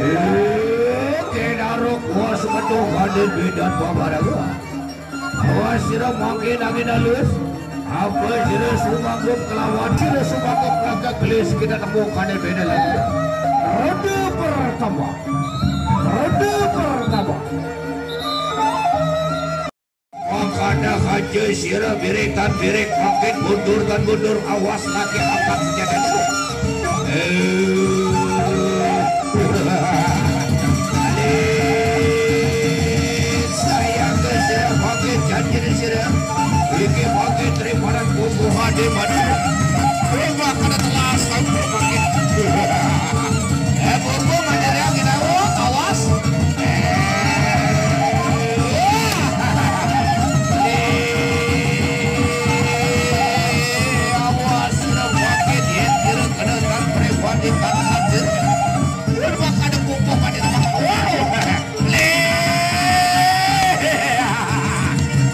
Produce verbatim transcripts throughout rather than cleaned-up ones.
Eh, kena rok kuas betul hadir bidan babaraga. Awas sira mangkin angin alus. Apa sira sumanggup kelawan sira sumanggup kelaga gelis kita temu kane beda lagi. Ronde pertama. Ronde pertama. Makana haja sira birik tan birik, mangkin mundur tan mundur, awas lagi angkat senjata sira. Eh, saya ke sira mangkin janji sira. Iki mangkin terimanan bubuhan di mana. Rumah kada telas, kamu mangkin. Eh, bubu, ada yang kita, oh, awas. Eh, awas, sudah mangkin, ya, kira kena kan preman di tanah hadir. Rumah kada bubu, kada telas. Waduh. Leh.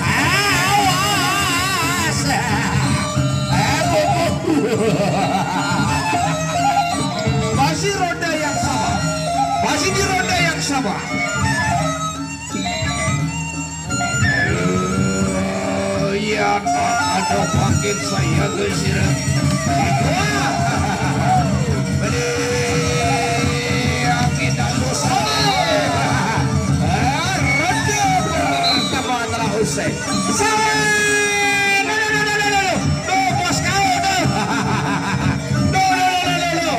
Awas. Eh, bubu. Masih ronda yang sama. Masih di ronda yang sama. Iya, ada bangkit saya ke sira. Wah. Beli angin halus. Ah, ronde pertama telah usai. Salah. Duh, duh, duh, duh, duh, duh. Duh, bos kau, duh. Duh, duh, duh, duh, duh, duh.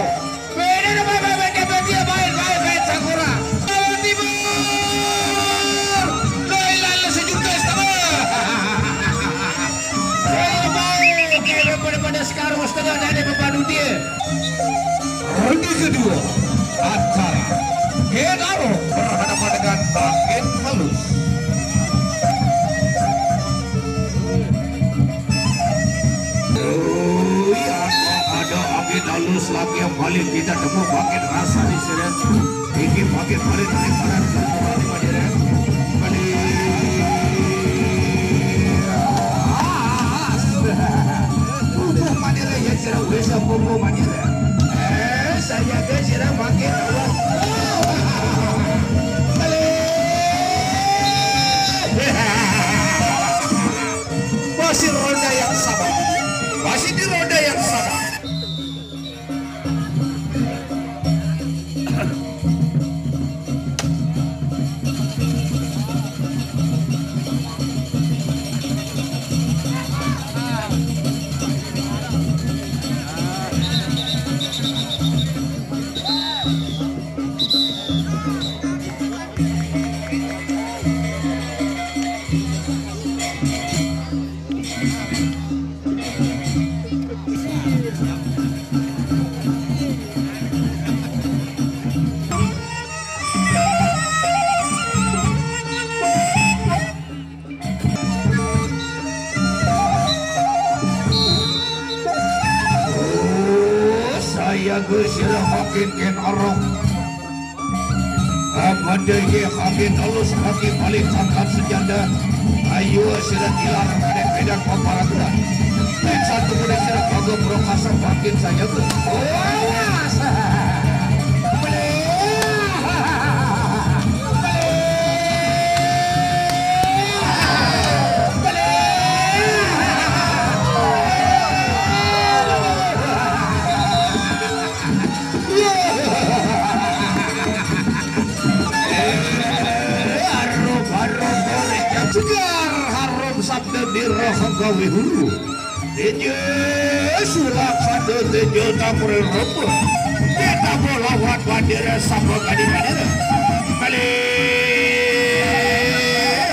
Beda, duh, baik, baik, baik, baik, dia, baik, baik, baik, Sakura. Jawa Timur. Duh, ilah, ilah, sejuta setengah. Baik, baik, baik, pada, pada sekarang setengah dari pepadu dia. Ronde kedua, antara Ken Arok berhadapan dengan Bangkit Halus. Oh, iya, ada angin halus lagi yang balik kita temu bangkit rasa di sini. Iki bangkit balik dari barat ke bawah di Madura. Balik. Ah, pupuk Madura ya, sira wis pupuk Madura. Eh, saya ke sira bangkit. Balik. Masih ronda yang sama. Masih di ronda yang sama. Saya geus sira makin ken orok. Abade ye kaki talus kaki balik angkat senjata. Ayo sira tilar kadek medan paparagunan. Pin satu kuda sira kagok rokasa makin saya tuh. Awas. Beli. Beli. Beli. Harum, harum, goreng yang segar, harum sabda di roh gawe hulu. Tinju sulak satu tinju tapur rumput. Kita lawan bandera sama kadi bandera. Balik.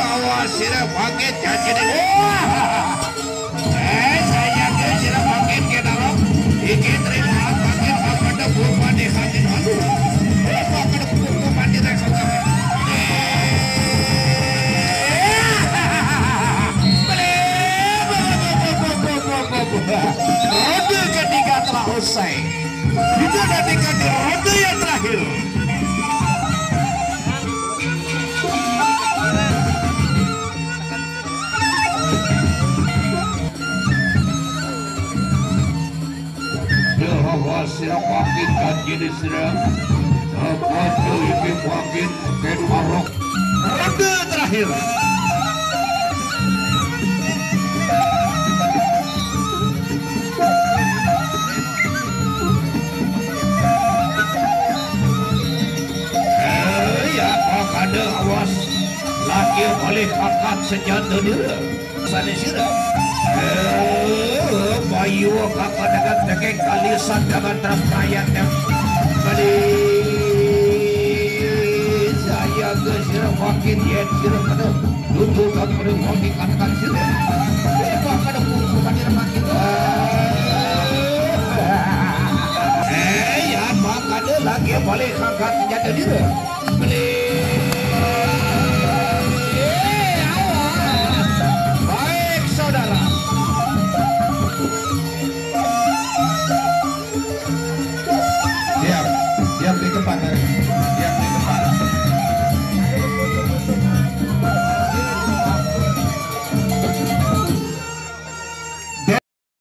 Awas sira pakai janji. Wah. Eh, saya ke sira makin ke dalam. Iki terima makin apa ada buah mandi haji lalu. Apa ada buah mandi rasa. Ronde ketiga telah usai. Kita nantikan di ronde yang terakhir. Hawa sira pamit kanjeng sira. Apa deui mangkin ké parok? Ronde terakhir. Éh, ya, apa kada awas? Laki boleh angkat senjata dia. Sanes sira. Éh, bayu kakanakan tekeng kalisan dengan terperayaan yang beli saya ke sira makin yet sira kada tuntutan pada wong dikatakan sira. Sira kada pun bukan sira makin. Éh, ya, makanya lagi boleh angkat senjata diri. Beli